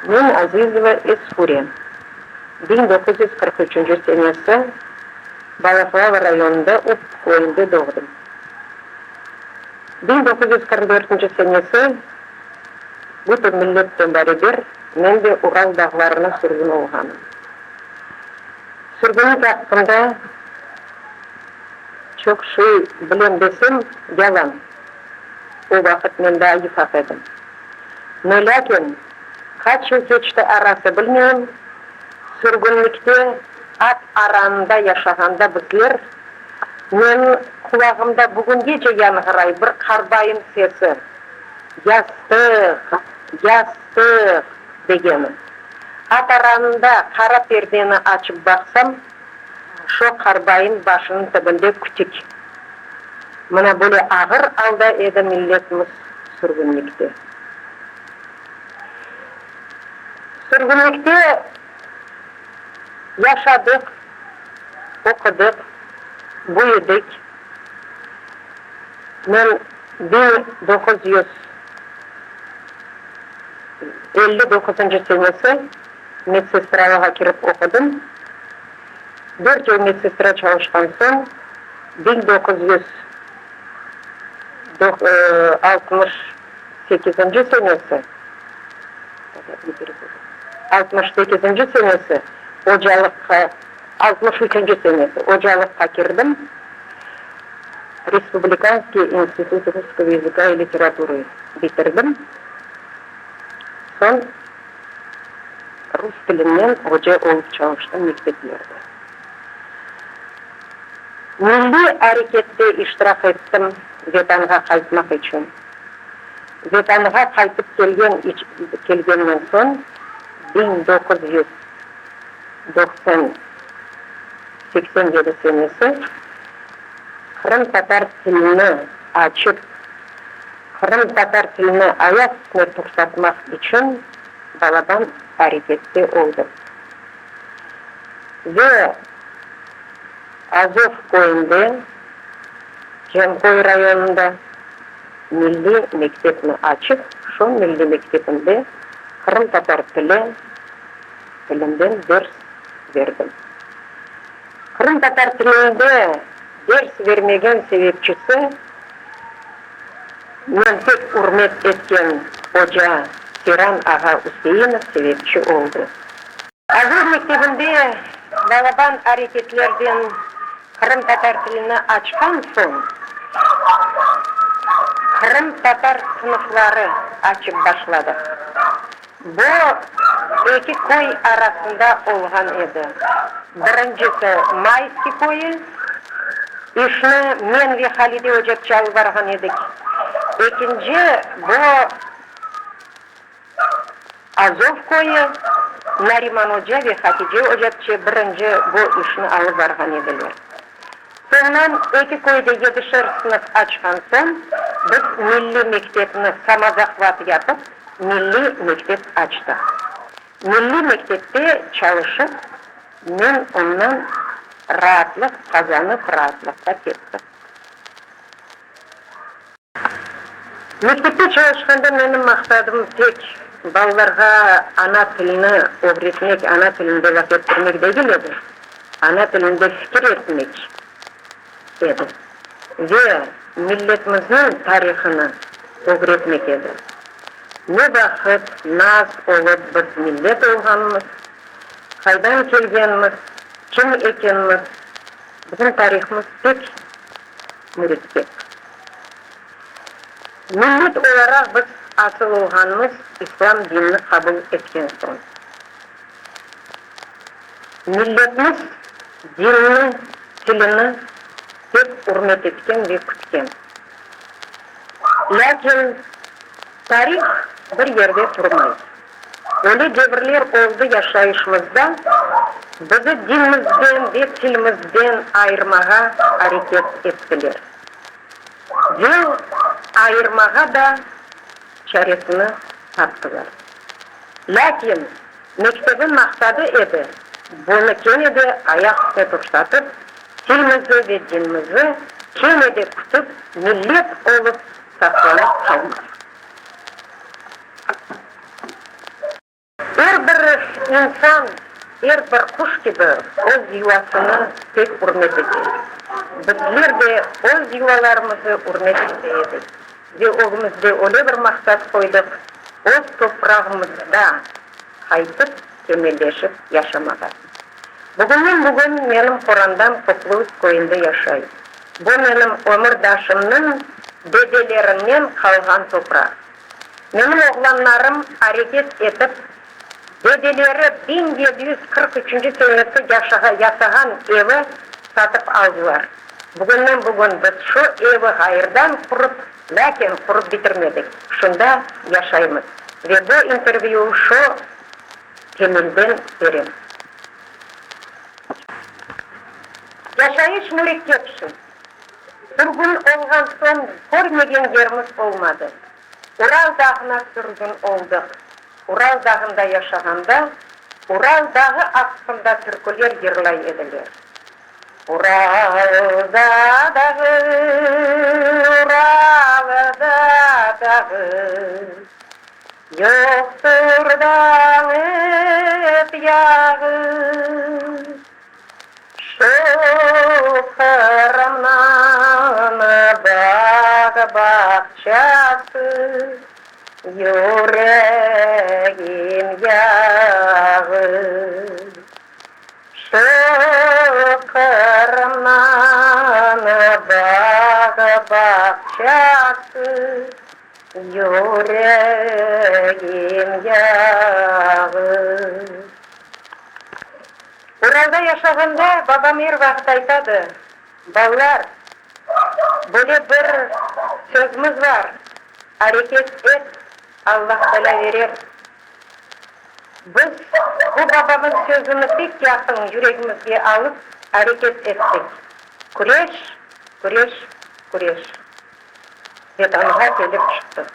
Men Azizova Esfure, 1943 senesi Balaqlava rayonında Up köyünde doğdım. 1944 senesi bütün milletnen beraber men de Ural dağlarına sürgün olğanım. Sürgünlik aqqında çoq şey bilem desem, yalan. O vaqıt men daa yufaq edim. No lâkin, qaç yıl keçti arası bilmeyim, sürgünlikte at aranında yaşağanda bizler, menim qulağımda bugüngece yañğıray bir qarbayın sesi, Yastıq! Yastıq! degeni. At aranında qara perdeni açıp baqsam, şo qarbayın başınıñ tibinde kütik. Mına böyle ağır alda edi milletimiz sürgünlikte. Sürgünlikte yaşadıq, oqudıq, büyüdik. Men 1959-cı senesi medsestralığa kirip oqudım. Dört yıl medsestra çalışqan soñ, 1968-nci senesi, 68-nci senesi ocalıqqa, 63-nci senesi ocalıqqa kirdim, Respublikanskiy institut russkogo yazıka i literaturı bitirdim. Soñ rus tilinden oca olıp çalıştım mekteplerde. Milliy arekette iştirak ettim Vetanğa qaytmaq içün. Vetanğa qaytıp kelgen kelgenden soñ 1990 87 senesi qırımtatar tilini açıp, qırımtatar tilini ayaq üstüne tursatmaq içün balaban arekette oldım. Ve Azov köyünde, Canköy rayonında milliy mektepni açıp, şo milliy mektepinde qırımtatar tili tilinden ders berdim. Qırımtatar tilinde ders vermegen sebepçisi, men pek ürmet etken oca Seyran ağa Üseinov sebepçi oldı. Azov mektebinde balaban areketlerden qırımtatar tilini açqan soñ, qırımtatar sınıfları açıp başladıq. Bu eki köy arasında olğan edi. Birincisi Mayskiy köyü, işni men ve Halide ocapçe alıp barğan edik. Ekinci bu Azov köyü, Nariman oca ve Hatice ocapçe birinci bu işni alıp barğan ediler. Soñundan eki köyde yedişer sınıf açqan soñ, biz milliy mektepni samozahvat yapıp, milliy mektep açtıq. Milliy mektepte çalışıp, men ondan raatlıq qazanıp, raatlıqqa kettim. Mektepte çalışqanda menim maqsadım tek balalarğa ana tilini ögretmek, ana tilinde laf ettirmek degil edi, ana tilinde fikir etmek edi ve milletimizniñ tarihını ögretmek edi. Ne vaqıt, naz olıp biz millet olğanımız, qaydan kelgenimiz, kim ekenimiz, bizim tarihımız pek mürekkep. Millet olaraq biz asıl olğanımız İslâm dinini qabul etken soñ. Milletimiz dinini, tilini pek ürmet etken ve kütken. Lâkin tarih bir yerde turmay. Öyle devirler oldı yaşayışımızda, bizi dinimizden ve tilimizden ayırmağa areket ettiler. Ve ayırmağa da çaresini taptılar. Lâkin mektebin maqsadı edi, bunı kene de ayaq üstüne tursatıp, tilimizi ve dinimizi kene de kütip, millet olıp saqlanıp qalmaq. insan, er bir quş kibi öz yuvasını pek ürmet ete. Bizler de öz yuvalarımızı ürmet ete edik ve ögümizde öyle bir maqsat qoydıq, öz toprağımızda qaytıp temelleşip yaşamağa. Bugünden-bugün menim qorandam Kokluz köyünde yaşay. Bu menim ömürdaşımnıñ dedelerinden qalğan topraq. Menim oğlanlarım areket etip, dedeleri 1743 üçünci senesi yasağan evi satıp aldılar. Bugünden-bugün biz şu evi ğayırdan qurıp, lâkin qurıp bitirmedik, şunda yaşaymız. Ve bu intervyü şu temelden berem. Yaşayış mürekkep şey. Sürgün olğan soñ körmegen yerimiz olmadı. Ural dağına sürgün oldıq. Ural dağında yaşağanda, Ural dağı aqqında türküler yırlay ediler. Uralda dağı, Uralda dağı, Yoqtur dañıp yağı. Şu Qırımnıñ bağ-bağçası, Yüregim yağı. Şu Qırımnıñ bağ-bağçası, Yüregim yağı. Uralda yaşağanda babam er vaqıt aytadı, Balalar, böyle bir sözümiz bar, areket et, Allah Taalâ verer. Biz bu babamın sözüni pek yaqın yüregimizge alıp, areket ettik. Küreş, küreş, küreş. Vetanğa kelip çıqtıq.